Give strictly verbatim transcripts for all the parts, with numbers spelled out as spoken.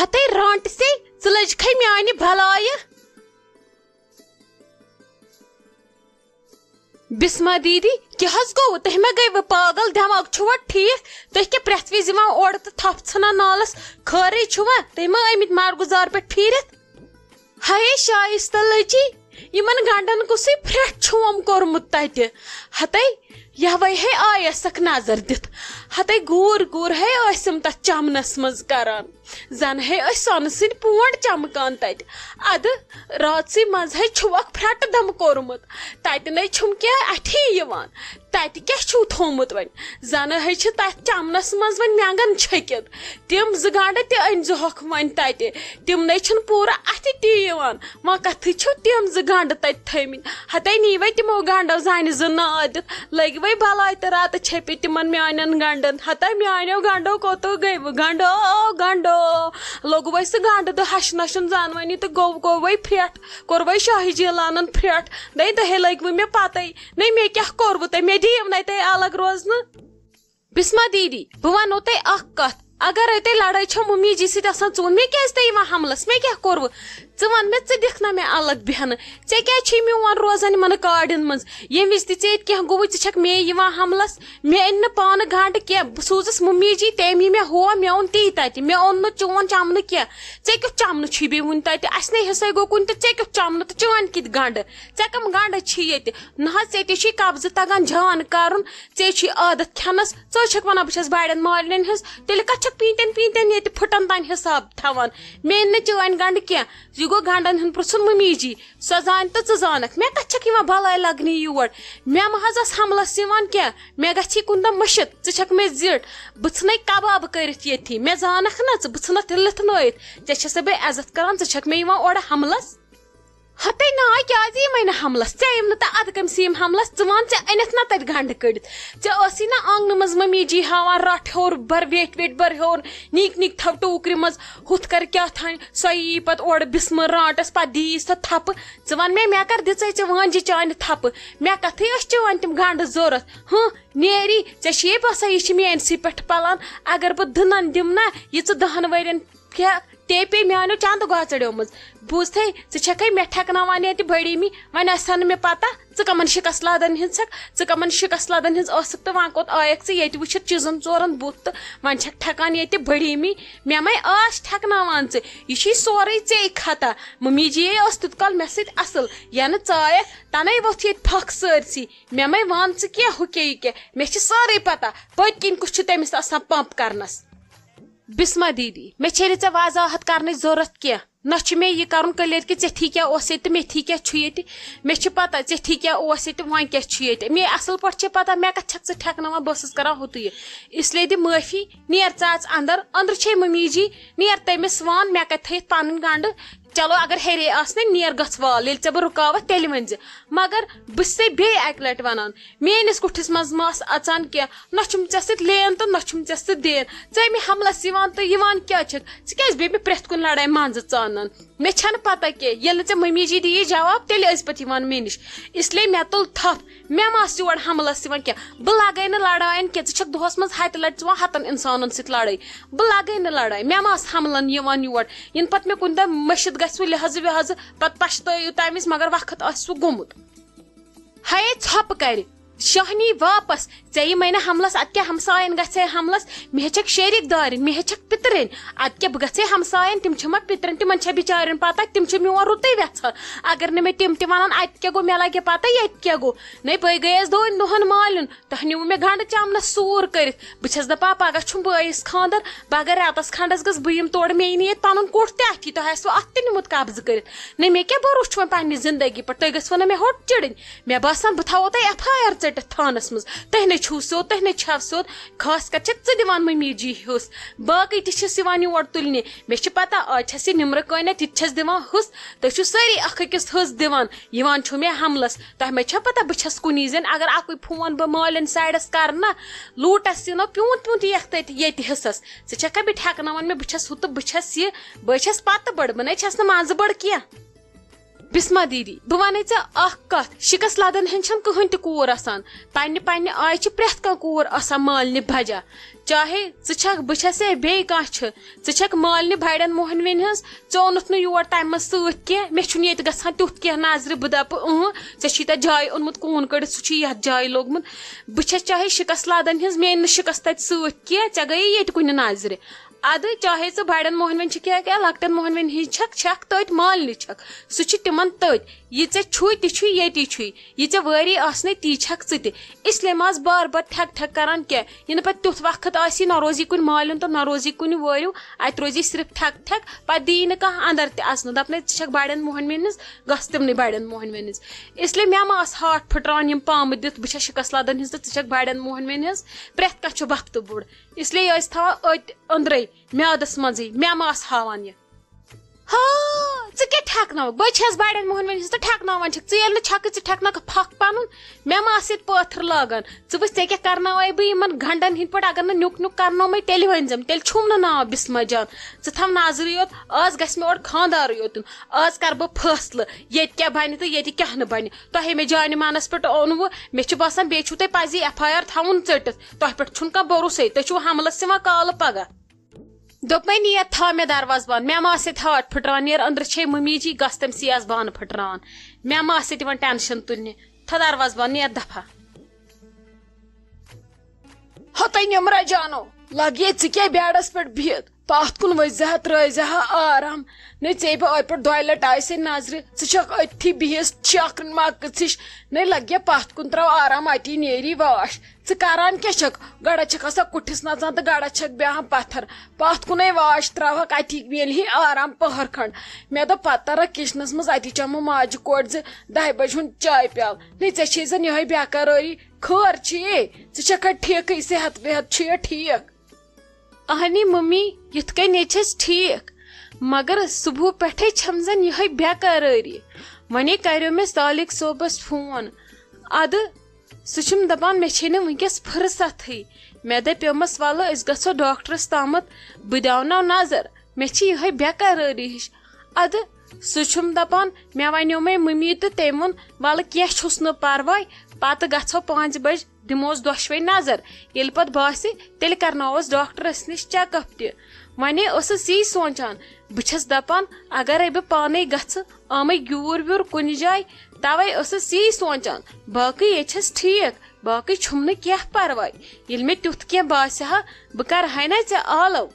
ہتے رانٹہٕ سے، ژٕ لٔجکھے میانہِ بلایہِ۔ بسمہ دیدی، کیٛاہ حظ گوٚو؟ تُہۍ ما گٔیوٕ پاگل؟ دٮ۪ماغ چھُوا ٹھیٖک؟ تُہۍ کیٛاہ پرٛٮ۪تھ وِزِ یِوان اورٕ تہٕ تھپھ ژھٕنان نالس؟ خٲرٕے چھُوا؟ تُہۍ ما آمٕتۍ مرگُزار پٮ۪ٹھ پھیٖرِتھ؟ ہیے شایستہ لٔچی، یِمن گنڈن کُسٕے پھرٛٹھ چھُم کوٚرمُت تتہِ؟ ہتے یوے ہے آیسکھ نظر دِتھ، ہتے گوٗر گوٗر ہے ٲسِم تتھ چمنس منٛز کران۔ زن ہے ٲسۍ سۄنہٕ سٕنٛدۍ پونڈ چمکان تتہِ۔ ادٕ راتسٕے منٛز ہے چھُکھ پھرٛٹہٕ دم کوٚرمُت۔ تتہِ نے چھُم کینٛہہ اَتھی یِوان۔ تتہِ کیٛاہ چھُو تھوٚومُت وۄنۍ؟ زن ہے چھِ تتھ چمنس منٛز وۄنۍ مٮ۪نٛگن چھٔکِتھ۔ تِم زٕ گنٛڈٕ تہِ أنۍ زِہوکھ وۄنۍ تتہِ۔ تِم نے چھِنہٕ پوٗرٕ اَتھِ تہِ یِوان۔ وۄنۍ کتھٕے چھِو تِم زٕ گنٛڈٕ تتہِ تھٲومٕتۍ۔ ہتے نیٖوے تِمو گنٛڈو زنہِ زٕ نٲدِتھ۔ لٔگۍ وَے بلاے تہٕ راتہٕ چھپہِ تِمن میانٮ۪ن گنڈن۔ ہتا میانیو گنڈو کوٚتو گٔیوٕ؟ گنڈو، گنڈو۔ لوٚگ وَے سُہ گنڈٕ دۄہ ہشہِ نۄشہِ ہُنٛد زانوٲنی تہٕ گوٚو، گوٚو وَے پھرٛٹھ، کوٚر وَے شاہہِ جیلانن پھرٛٹھ۔ دَے دۄہے لٔگۍ وٕ مےٚ پَتَے۔ نَے مےٚ کیٛاہ کوٚروٕ تۄہہِ؟ مےٚ دِیِو نَے تۄہہِ الگ روزنہٕ۔ بسمہ دیدی، بہٕ وَنو تۄہہِ اکھ کَتھ۔ اگرے تۄہہِ لڑٲے چھو ممی جی سۭتۍ آسان، ژٕ وَن مےٚ کیٛازِ تۄہہِ یِوان حملس؟ مےٚ کیٛاہ کوٚروٕ؟ ژٕ وَن مےٚ، ژٕ دِکھ نہ مےٚ الگ بیٚہنہٕ؟ ژےٚ کیٛازِ چھُے میون روزان یِمن کاڑٮ۪ن منٛز؟ ییٚمہِ وِزِ تہِ ژےٚ ییٚتہِ کینٛہہ گوٚوُے، ژٕ چھکھ مے یِوان حملس۔ مےٚ أنۍ نہٕ پانہٕ گنٛڈٕ کینٛہہ، بہٕ سوٗزٕس ممی جی، تٔمۍ یہِ مےٚ ہوا، مےٚ اوٚن تی تتہِ، مےٚ اوٚن نہٕ چون چمنہٕ کینٛہہ۔ ژےٚ کیُتھ چمنہٕ چھُے بیٚیہِ وُنہِ تتہِ؟ اسہِ نے حصے گوٚو کُنہِ تہٕ ژےٚ کیُتھ چمنہٕ تہٕ چٲنۍ کِتھ گنٛڈٕ؟ ژےٚ کم گنٛڈٕ چھی ییٚتہِ؟ نہ حظ، ژےٚ تہِ چھُے قبضہٕ تگان جان کرُن، ژےٚ چھُے عادت کھٮ۪نس۔ ژٕ حظ چھکھ ونان بہٕ چھس بڑٮ۪ن مالنٮ۪ن ہٕنٛز، تیٚلہِ کتھ چھکھ پیٖنتٮ۪ن پیٖنتٮ۪ن ییٚتہِ پھُٹن تام حساب تھاوان؟ مےٚ أنۍ نہٕ چٲنۍ گنٛڈٕ کینٛہہ۔ یہِ گوٚو گنٛڈن ہُنٛد پرٛژھُن ممی جی۔ سۄ زانہِ تہٕ ژٕ زانکھ، مےٚ کتھ چھکھ یِوان بلاے لگنہِ یور؟ مےٚ مہ حظ ٲس حملس یِوان کینٛہہ، مےٚ گژھی کُنہِ دۄہ مٔشِتھ، ژٕ چھکھ مےٚ زِٹھ۔ بہٕ ژھٕنے کباب کٔرِتھ ییٚتھی، مےٚ زانکھ نہ ژٕ، بہٕ ژھٕنتھ لِتھنٲیِتھ۔ ژےٚ چھسے بہٕ عزت کران، ژٕ چھکھ مےٚ یِوان اورٕ حملس؟ ہتے نا، کیازِ یِمے نہٕ حملس؟ ژےٚ یِم نہٕ تہٕ ادٕ کٔمۍ سٕے یِم حملس؟ ژٕ وَن، ژےٚ أنِتھ نہ تتہِ گنٛڈٕ کٔڑِتھ؟ ژےٚ ٲسی نہ آنگنہٕ منٛز ممی جی ہاوان، رٹھ ہیوٚر بر، ویٹھۍ ویٹھۍ بر ہیوٚر، نیٖک نیٖک تھاو ٹوٗکرِ منٛز، ہُتھ کر کیٛاہ تھانۍ، سۄ یی پتہٕ اورٕ بسمہٕ رانٹس، پتہٕ دِیی سۄ تھپہٕ۔ ژٕ وَن مےٚ، مےٚ کر دِژے ژےٚ وٲنجہِ چانہِ تھپہٕ؟ مےٚ کتھٕے ٲسۍ چٲنۍ تِم گنٛڈٕ ضوٚرتھ؟ ہٕنٛہ، نیری، ژےٚ چھُیے باسان یہِ چھِ میٲنۍ سٕے پٮ۪ٹھ پلان؟ اگر بہٕ دٕنن دِمہٕ نا یہِ ژٕ دہن ؤرین کیٛاہ ٹیپے میانیو چندٕ گۄژڑیو منٛز۔ بوٗزتھے، ژٕ چھکھے مےٚ ٹھیکناوان ییٚتہِ بٔڑیٖمی، وۄنۍ آسہِ ہا نہٕ مےٚ پتہ ژٕ کمن شکست لادن ہٕنٛز چھکھ، ژٕ کمن شکست لادن ہٕنٛز ٲسٕکھ تہٕ وۄنۍ کوٚت آیکھ ژٕ ییٚتہِ وٕچھِتھ چیٖزن ژورن بُتھ تہٕ وۄنۍ چھکھ ٹھیکان ییٚتہِ بٔڑیٖمی۔ مےٚ مَے آس ٹھیکناوان ژٕ، یہِ چھُے سورُے ژےٚ خطا۔ ممی جی یے ٲس تیُت کال مےٚ سۭتۍ اصل، ینہٕ ژایکھ تنے ووٚتھ ییٚتہِ پھکھ سٲرسٕے۔ مےٚ مَے وَن ژٕ کینٛہہ ہُہ کیٛاہ یہِ کیٛاہ، مےٚ چھِ سٲرٕے پتہ پٔتۍ کِنۍ کُس چھُ تٔمِس آسان پمپ کرنس۔ بسمہ دیدی، مےٚ چھے نہٕ ژےٚ وضاحت کرنٕچ ضروٗرت کینٛہہ۔ نہ چھُ مےٚ یہِ کرُن clear کہِ ژےٚ تھی کیٛاہ اوس ییٚتہِ تہٕ مےٚ تھی کیٛاہ چھُ ییٚتہِ۔ مےٚ چھِ پتہ ژےٚ تھی کیٛاہ اوس ییٚتہِ، وۄنۍ کیٛاہ چھُ ییٚتہِ۔ مےٚ اصل پٲٹھۍ چھِ پتہ مےٚ کتھ چھکھ ژٕ ٹھیکناوان، بہٕ ٲسٕس کران ہُتُے یہِ۔ اس لیے دِ معٲفی، نیر ژٕ اژ اندر، أنٛدرٕ چھے ممی جی، نیر تٔمِس وَن مےٚ کتہِ تھٲیِتھ پنٕنۍ گنٛڈٕ۔ چلو اگر ہیرے آسنے، نیر گژھ وال، ییٚلہِ ژےٚ بہٕ رُکاوتھ تیٚلہِ ؤنۍ زِ۔ مگر بہٕ چھسے بیٚیہِ اکہِ لٹہِ ونان، میٲنِس کُٹھِس منٛز مہ آس اژان کینٛہہ، نہ چھُم ژےٚ سۭتۍ لین تہٕ نہ چھُم ژےٚ سۭتۍ دین۔ ژٕ مےٚ حملس یِوان تہٕ یِوان کیٛاہ چھکھ؟ ژٕ کیٛازِ بیٚیہِ مےٚ پرٛٮ۪تھ کُنہِ لڑایہِ منٛزٕ ژانان؟ مےٚ چھنہٕ پتہ کینٛہہ، ییٚلہِ نہٕ ژےٚ ممی جی دِیی جواب، تیٚلہِ ٲسۍ پتہٕ یِوان مےٚ نِش۔ اس لیے مےٚ تُل تھپھ، مےٚ مہ آس یور حملس یِوان کینٛہہ۔ بہٕ لگے نہٕ لڑاین کینٛہہ، ژٕ چھکھ دۄہس منٛز ہتہِ لٹہِ ژٕ وۄنۍ ہتن انسانن سۭتۍ لڑٲے۔ بہٕ لگے نہٕ لڑاے، مےٚ مہ آس حملن یِوان یور۔ یِنہٕ پتہٕ مےٚ کُنہِ دۄہ مٔشِتھ گژھِ وٕ لحاظہٕ وحاظہٕ، پتہٕ پچھتٲیِو تمہِ وِزِ، مگر وقت آسہِ سُہ گوٚمُت۔ ہیے ژھۄپہٕ کرِ شاہنی واپس۔ ژےٚ یِمے نہٕ حملس، ادٕ کیٛاہ ہمساین گژھِ ہے حملس؟ مےٚ ہیٚچھکھ شیرِک دارِنۍ، مےٚ ہیٚچھکھ پِترِنۍ۔ ادٕ کیٛاہ بہٕ گژھٕ ہے ہمساین، تِم چھِ ما پِترِنۍ؟ تِمن چھا بِچارٮ۪ن پتہ، تِم چھِ میون رُتُے وٮ۪ژھان۔ اگر نہٕ مےٚ تِم تہِ ونن، اتہِ کیٛاہ گوٚو، مےٚ لگہِ پتہ ییٚتہِ کیٛاہ گوٚو۔ نے بہٕ گٔیس دۄن دۄہن مالِن، تۄہہِ نیوٗ مےٚ گنٛڈٕ چمنس سوٗر کٔرِتھ۔ بہٕ چھس دپان پگاہ چھُم بٲیِس خانٛدر، بہٕ اگر رٮ۪تس کھنٛڈس گٔژھ، بہٕ یِمہٕ تورٕ، مےٚ یی نہٕ ییٚتہِ پنُن کُٹھ تہِ اَتھی، تۄہہِ آسِوٕ اتھ تہِ نیوٗمُت قبضہٕ کٔرِتھ۔ نہ مےٚ کیٛاہ بروسہٕ چھُ وۄنۍ پننہِ زندگی پٮ۪ٹھ، تُہۍ گٔژھوٕ نہٕ مےٚ ہوٚٹ چِڑٕنۍ۔ مےٚ باسان بہٕ تھاوو تۄہہِ ایف آی آر ژٔٹِتھ تھانس منٛز، تۄہہِ نے چھُو سیوٚد، تۄہہِ نے چھَو سیوٚد۔ خاص کر چھکھ ژٕ دِوان ممی جی ہیوٚس، باقٕے تہِ چھِس یِوان یور تُلنہِ۔ مےٚ چھِ پتہ آز چھس یہِ نمرٕ کٲنٮ۪تھ، یہِ تہِ چھس دِوان ہُس، تُہۍ چھِو سٲری اکھ أکِس ہٕس دِوان، یِوان چھِو مےٚ حملس۔ تۄہہِ ما چھا پتہ بہٕ چھس کُنی زٔنۍ؟ اگر اکُے فون بہٕ مالٮ۪ن سایڈس کرٕ نا، لوٗٹس یِنو پیوٗنت پیوٗنت یِیَکھ تتہِ ییٚتہِ حصس۔ ژٕ چھکھا مےٚ ٹھیکناوان، مےٚ بہٕ چھس ہُہ تہٕ بہٕ چھس یہِ، بہٕ چھس پتہٕ بٔڑ، بہٕ نے چھس نہٕ منٛزٕ بٔڑ کینٛہہ۔ بسمہ دیدی، بہٕ وَنے ژےٚ اکھ کتھ، شِکس لدن ہٕنٛز چھَنہٕ کٕہٕنۍ تہِ کوٗر آسان۔ پننہِ پننہِ آیہِ چھِ پرٛٮ۪تھ کانٛہہ کوٗر آسان مٲلنہِ بجا۔ چاہے ژٕ چھکھ، بہٕ چھسے، بیٚیہِ کانٛہہ چھِ، ژٕ چھکھ مٲلنہِ بڑٮ۪ن موہنوٮ۪ن ہٕنٛز، ژٕ اوٚنُتھ نہٕ یور تمہِ منٛز سۭتۍ کینٛہہ۔ مےٚ چھُنہٕ ییٚتہِ گژھان تیُتھ کینٛہہ نظرِ، بہٕ دپہٕ، اۭں، ژےٚ چھُے تتھ جایہِ اوٚنمُت کوٗن کٔڑِتھ، سُہ چھُے یتھ جایہِ لوٚگمُت۔ بہٕ چھس چاہے شِکس لدن ہٕنٛز، مےٚ أنۍ نہٕ شِکس تتہِ سۭتۍ کینٛہہ، ژےٚ گٔیے ییٚتہِ کُنہِ نظرِ۔ ادٕ چاہے ژٕ بڑٮ۪ن موہنوٮ۪ن چھکھ یا کیٛاہ لۄکٹٮ۪ن موہنوٮ۪ن ہٕنٛز چھکھ، چھکھ تٔتھۍ مٲلنہِ چھکھ، سُہ چھُ تِمن تٔتھۍ۔ یہِ ژےٚ چھُے تہِ چھُے، ییٚتی چھُے۔ یہِ ژےٚ وٲری آسنے، تی چھکھ ژٕ تہِ۔ اس لیے ما آس بار بار ٹھک ٹھک کران کینٛہہ۔ یہِ نہٕ پتہٕ تیُتھ وقت آسی، نہ روزی کُنہِ مٲلِن تہٕ نہ روزی کُنہِ وٲرِو، اتہِ روزی صرف ٹھک ٹھک، پتہٕ دِیی نہٕ کانٛہہ اندر تہِ اژنہٕ، دپنے، ژٕ چھکھ بڑٮ۪ن موہنوٮ۪ن ہٕنٛز، گژھ تِمنٕے بڑٮ۪ن موہنوٮ۪ن ہٕنٛز۔ اس لیے مےٚ ما آس ہاٹھ پھٕٹراوان یِم پامہٕ دِتھ، بہٕ چھس شِکس لدن ہٕنٛز تہٕ ژٕ چھکھ بڑٮ۪ن موہنوٮ۪ن ہٕنٛز، پرٛٮ۪تھ کانٛہہ چھُ بختہٕ بوٚڑ۔ اس لیے ٲسۍ تھاوان أتۍ أنٛدرے میادس منٛزٕے، مےٚ ما آس ہاوان یہِ۔ ہا، ژٕ کیٛاہ ٹھیٚکناوکھ؟ بہٕ چھَس بڑٮ۪ن موہنوٮ۪ن ہٕنٛز تہٕ ٹھیٚکناوان چھَکھ۔ ژٕ ییٚلہِ نہٕ چھَکٕے، ژٕ ٹھیٚکناوکھ پھکھ پَنُن، مےٚ ما آسہِ ییٚتہِ پٲتھٕر لاگان؟ ژٕ وٕچھ، ژےٚ کیٛاہ کرناوَے بہٕ یِمَن گنٛڈَن ہِنٛدۍ پٲٹھۍ؟ اگر نہٕ نیُک نیُک کرنومَے، تیٚلہِ ؤنۍزٮ۪م، تیٚلہِ چھُم نہٕ ناو بسمہ جان۔ ژٕ تھاو نظرٕے یوت، آز گژھِ مےٚ اورٕ خانٛدارٕے یوت دیُن۔ آز کرٕ بہٕ فٲصلہٕ، ییٚتہِ کیٛاہ بَنہِ تہٕ ییٚتہِ کیٛاہ نہٕ بَنہِ۔ تۄہے مےٚ جانہِ مانَس پٮ۪ٹھ اوٚنوُ، مےٚ چھُ باسان بیٚیہِ چھُو تۄہہِ پَزی ایف آی آر تھاوُن ژٔٹِتھ۔ تۄہہِ پٮ۪ٹھ چھُنہٕ کانٛہہ بھروسَے، تُہۍ چھِو حملَس یِوان کالہٕ پگاہ۔ دوٚپمَے، نیر، تھاو مےٚ دروازٕ بنٛد، مےٚ ما آسہِ ییٚتہِ ہاٹھ پھٕٹراوان، نیر أنٛدرٕ چھے مٔمی جی، گژھ تٔمۍ سٕے آس بانہٕ پھٕٹراوان، مےٚ ما آسہِ ییٚتہِ یِوان ٹینشن تُلنہِ، تھاو دروازٕ بنٛد، نیر دفعہ۔ ہتٕے نیمرا جانو، لگیے ژٕ کیٛاہ بیڈس پٮ۪ٹھ بِہِتھ؟ پتھ کُن ؤسۍ زِ ہا، ترٛٲے زِ ہا آرام۔ نے ژےٚ بہٕ أتھۍ پٮ۪ٹھ دۄیہِ لٹہِ آیہِ سے نظرِ، ژٕ چھکھ أتھی بِہِتھ چھاکرن مکٕژ ہِش۔ نے لگیہ پتھ کُن، ترٛاو آرام، اتی نیری واش۔ ژٕ کران کیٛاہ چھکھ؟ گڑا چھکھ آسان کُٹھِس نژان تہٕ گڑا چھکھ بیہان پتھر۔ پتھ کُنے واش تراوہکھ، اتی میلہِ ہے آرام پٔہر کھنڈ۔ مےٚ دوٚپ، پتہٕ ترکھ کچنس منٛز، اتی چمہٕ ماجہِ کورِ زِ دہہِ بجہِ ہُنٛد چایہِ پیالہٕ۔ نے ژےٚ چھے زن یِہے بے قرٲری۔ خٲر چھُیے؟ ژٕ چھکھا ٹھیکھٕے؟ صحت وحت چھُیا ٹھیک؟ اہنی ممی، یِتھ کٔنۍ یے چھَس ٹھیٖک، مگر صُبحہٕ پٮ۪ٹھَے چھَم زَن یِہوٚے بے قرٲری۔ وۄنۍ کریو مےٚ سالِق صٲبَس فون، اَدٕ سُہ چھُم دَپان مےٚ چھے نہٕ وٕنۍکٮ۪س فٕرصتھٕے۔ مےٚ دَپیومَس، وَلہٕ أسۍ گژھو ڈاکٹرَس تامَتھ، بہٕ دیٛاوناو نظر، مےٚ چھِ یِہوٚے بے قرٲری ہِش۔ اَدٕ سُہ چھُم دَپان، مےٚ وَنیومَے مٔمی تہٕ تٔمۍ ووٚن، وَلہٕ کینٛہہ چھُس نہٕ پَرواے، پَتہٕ گژھو پانٛژِ بجہِ۔ دِموس دۄشوے نظر، ییٚلہِ پتہٕ باسہِ، تیٚلہِ کرناوس ڈاکٹرس نِش چیک اپ تہِ۔ ونے ٲسٕس یی سونچان، بہٕ چھس دپان، اگرے بہٕ پانے گژھٕ، آمے گیوٗر ویوٗر کُنہِ جایہِ، توے ٲسٕس یی سونچان۔ باقٕے ییٚتہِ چھس ٹھیٖک، باقٕے چھُم نہٕ کینٛہہ پرواے۔ ییٚلہِ مےٚ تیُتھ کینٛہہ باسہِ ہا، بہٕ کرٕ ہا نا ژےٚ آلو۔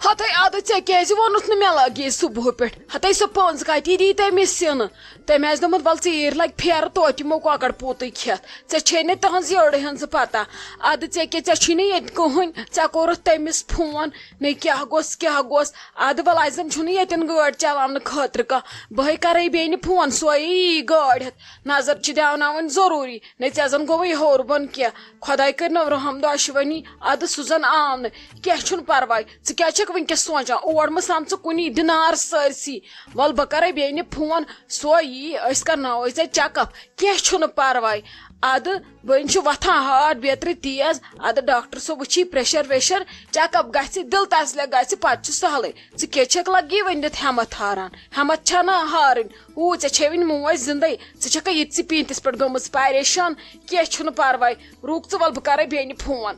ہتے ادٕ ژےٚ کیازِ ووٚنُتھ نہٕ مےٚ لگے صبحہٕ پٮ۪ٹھ؟ ہتے سۄ پٔنٛز کتہِ دی تٔمِس سِنہٕ؟ تٔمۍ آسہِ دوٚپمُت، "ول ژیٖرۍ لگہِ پھیرٕ توتہِ یِمو کۄکر پوٗتٕے کھٮ۪تھ۔ ژےٚ چھے نہٕ تہنٛز یٔڑ ہٕنٛز پتہ۔ ادٕ ژےٚ کیٛاہ، ژےٚ چھُے نہٕ ییٚتہِ کٕہٕنۍ؟ ژےٚ کوٚرُتھ تٔمِس فون، نے کیٛاہ گوٚژھ، کیٛاہ گوٚژھ؟ ادٕ ول، اسہِ زن چھُنہٕ ییٚتٮ۪ن گٲڑۍ چلاونہٕ خٲطرٕ کانٛہہ۔ بہے کرے بیٚنہِ فون، سۄے یی گٲڑۍ ہٮ۪تھ۔ نظر چھِ دیاوناوٕنۍ ضروٗری، نے ژےٚ زن گوٚوُے ہیوٚر بۄن کینٛہہ۔ خۄداے کٔرِنو رحم دۄشوٕنی، ادٕ سُہ زن آو نہٕ۔" کینٛہہ چھُنہٕ پرواے، ژٕ کیٛاہ چھکھ وٕنکیٚس سونچان؟ اور مہٕ سم ژٕ کُنی، دِ نار سٲرسٕے۔ ول، بہٕ کرے بیٚنہِ فون، سۄ یی، أسۍ کرناوے ژےٚ چیک اپ، کینٛہہ چھُنہٕ پرواے۔ ادٕ وۄنۍ چھُ وۄتھان ہارٹ بیترِ تیز، ادٕ ڈاکٹر صٲب وٕچھی پریشر ویشر، چیک اپ گژھِ، دِل تسلہِ گژھِ، پتہٕ چھُ سہلٕے۔ ژٕ کیٛاہ چھکھ لگی ؤنِتھ ہٮ۪متھ ہاران؟ ہٮ۪متھ چھنہٕ ہارٕنۍ۔ ہو، ژےٚ چھے وٕنہِ موج زندے، ژٕ چھکھا ییٚتہِ سٕے پیٖنتِس پٮ۪ٹھ گٔمٕژ پریشان؟ کینٛہہ چھُنہٕ پرواے، رُک ژٕ، ول بہٕ کرے بیٚنہِ فون۔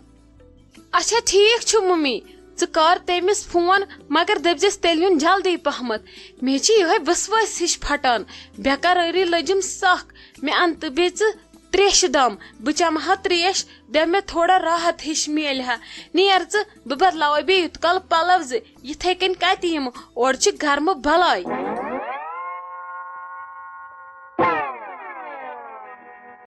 اچھا ٹھیٖک چھُ ممی، ژٕ کر تٔمِس فون، مگر دٔپزٮ۪س تیٚلہِ یُن جلدی پہمتھ۔ مےٚ چھِ یِہوٚے وسوٲسۍ ہِش پھٹان، بے قرٲری لٔجِم سخ۔ مےٚ اَن تہٕ بیٚیہِ ژٕ تریشہِ دام، بہٕ چمہٕ ہا تریش، دَپہٕ مےٚ تھوڑا راحت ہِش میلہِ ہا۔ نیر ژٕ، بہٕ بدلاوے بیٚیہِ یُت کال پلو زِ، یِتھے کٔنۍ کتہِ یِمہٕ، اورٕ چھِ گرمہٕ بلاے۔